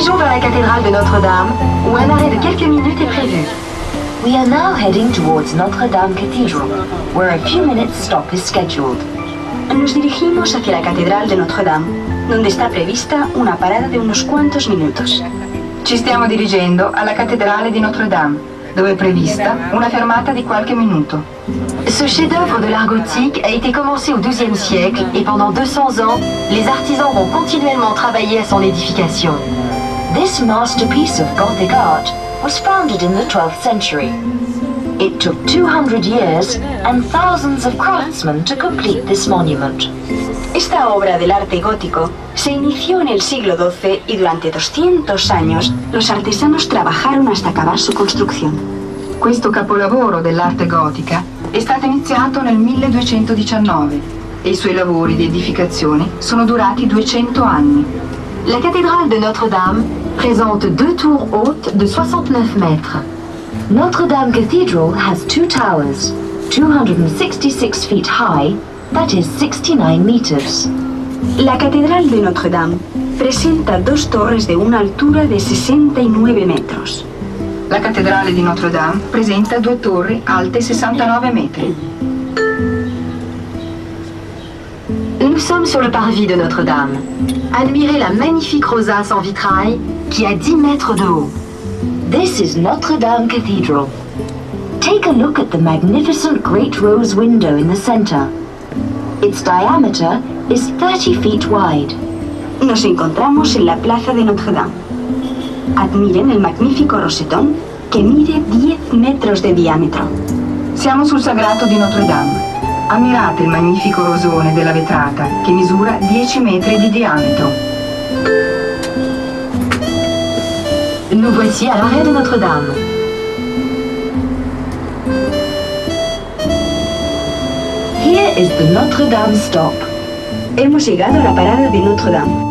dirigeons vers la cathédrale de Notre-Dame, où un arrêt de quelques minutes est prévu. We are now heading towards Notre-Dame Cathedral, where a few minutes stop is scheduled. Nos dirigimos hacia la Catedral de Notre-Dame, donde está prevista una parada de unos cuantos minutos. Ci stiamo dirigendo alla cattedrale di Notre Dame, dove è prevista una fermata di qualche minuto. Ce chef-d'œuvre de l'art gothique a été commencé au XIIe siècle et pendant 200 ans, les artisans vont continuellement travailler à son édification. This masterpiece of Gothic art was founded in the 12th century. It took 200 years and thousands of craftsmen to complete this monument. Esta obra del arte gótico se inició en el siglo XII y durante 200 años los artesanos trabajaron hasta acabar su construcción. Questo capolavoro dell'arte gotica è stato iniziato nel 1219 e i suoi lavori di edificazione sono durati 200 anni. La cathédrale de Notre-Dame présente deux tours hautes de 69 mètres. Notre-Dame Cathedral has two towers, 266 feet high, that is 69 meters. La Catedral de Notre-Dame presenta dos torres de una altura de 69 metros. La cattedrale di Notre Dame presenta due torri alte 69 metri. Nous sommes sur le parvis de Notre-Dame. Admirez la magnifique rosace en vitrail qui a 10 mètres de haut. This is Notre Dame Cathedral. Take a look at the magnificent great rose window in the center. Its diameter is 30 feet wide. Nos encontramos en la plaza de Notre-Dame. Admiren el magnífico rosetón que mide 10 metros de diámetro. Siamo sul sagrato di Notre Dame. Ammirate il magnifico rosone della vetrata che misura 10 metri di diametro. Nous voici à l'arrêt de Notre-Dame. Here is the Notre Dame stop. Hemos llegado a la parada de Notre-Dame.